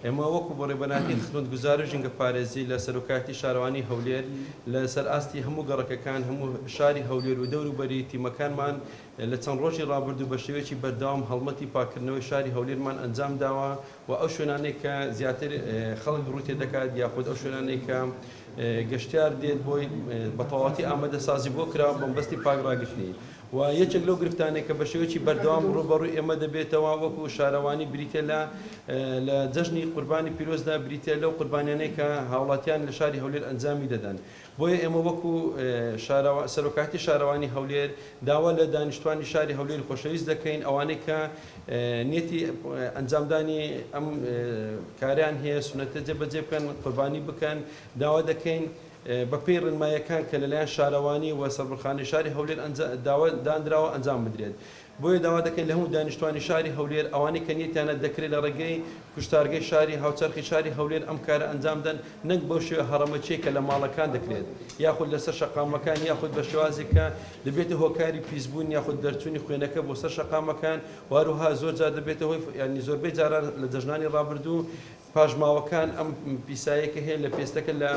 ئێمە وەکو بەڕێوەبەرایەتی خزمەتگوزاری و ژینگەپارێزی لە سەرۆکایەتی شارەوانی هەولێر لەسەر ئاستی هەموو گەڕەکەکان هەموو شاری هەولێر و دەوروبەری تیمەکانمان لە چەند ڕۆژی ڕابردوو بە شێوەیەکی بەردەوام هەڵمەتی پاککردنەوەی شاری هەولێرمان ئەنجام داوە و ئەو شوێنانەی کە زیاتر خەڵک ڕووی تێدەکات یاخود ئەو شوێنانەی کە گەشتیار دێت بۆی بە تەواوەتی ئامادەسازی بۆ کراوە بە مەبەستی پاک ڕاگرتنی و یەکێک لەو گرفتانەی کە بە شێوەیەکی بەردەوام ڕووبەڕووی ئێمە دەبێتەوە وەکو شارەوانی بریتیە لە لە جەژنی قوربانی پیرۆزدا بریتیە لەو قوربانیانەی کە هاوڵاتیان لە شاری هەولێر ئەنجامی دەدەن بۆیە ئێمە وەکو شارەوە سەرۆکایەتی شارەوانی هەولێر داوا لە دانیشتوانی شاری هەولێری خۆشەویست دەکەین ئەوانەی کە نیەتی ئەنجامدانی ئەم کارەیان هەیە سوننەتە جێبەجێ بکەن قوربانی بکەن داوا دەکەین بەپێی ڕێنماییەکان کە لەلایەن شارەوانی و سەربڕخانەی شاری هەولێر داوا دانراوە ئەنجام بدرێت. بۆیە داوا دەکەین لە هەموو دانیشتوانی شاری هەولێر ئەوانەی کە نیەتیانە دەکرێت لە ڕێگەی کوشتارگەی شاری هاوچەرخی شاری هەولێر ئەم کارە ئەنجام دەن نەک بەو شێوە هەڕەمەکیەی کە لە ماڵەکان دەکرێت یاخود لەسەر شەقامەکان یاخود بە شێوازێک کە دەبێتە هۆکاری پیسبوون یاخود دەرچوونی خوێنەکە بۆ سەر شەقامەکان و هەروەها زۆر جار دەبێتە هۆی یانی زۆربەی جاران لە جەژنانی ڕابردوو پاشماوەکان، ئەم پیسایەی کە هەیە لە پێستەکە لە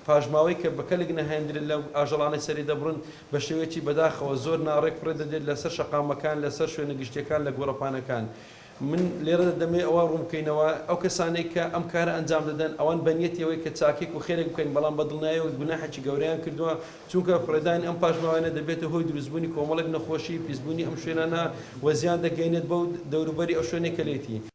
پاشماوەی کە بە کەلک نەهێندرێت لەو ئاژەڵانەی سەری دەبڕن بە شێوەیەکی بەداخەوە زۆر ناڕێک فڕێ دەدرێت لەسەر شەقامەکان لەسەر شوێنە گشتیەکان لە گۆڕەپانەکان. من لێرەدا دەمەوێت ئەوە ڕوون بکەینەوە ئەو کەسانەی کە ئەم کارە ئەنجام دەدەن ئەوان بە نیەتی ئەوەی کە چاکێک و خێرێک بکەن بەڵام بە دڵنیایەوە گوناحێکی گەورەیان کردووە چونکە فڕێدانی ئەم پاشماوانە دەبێتە هۆی دروستبوونی کۆمەڵێک نەخۆشی پیسبوونی ئەم شوێنانە و زیان دەگەیەنێت بەو دەوروبەری ئەو شوێنەی کە لێتی.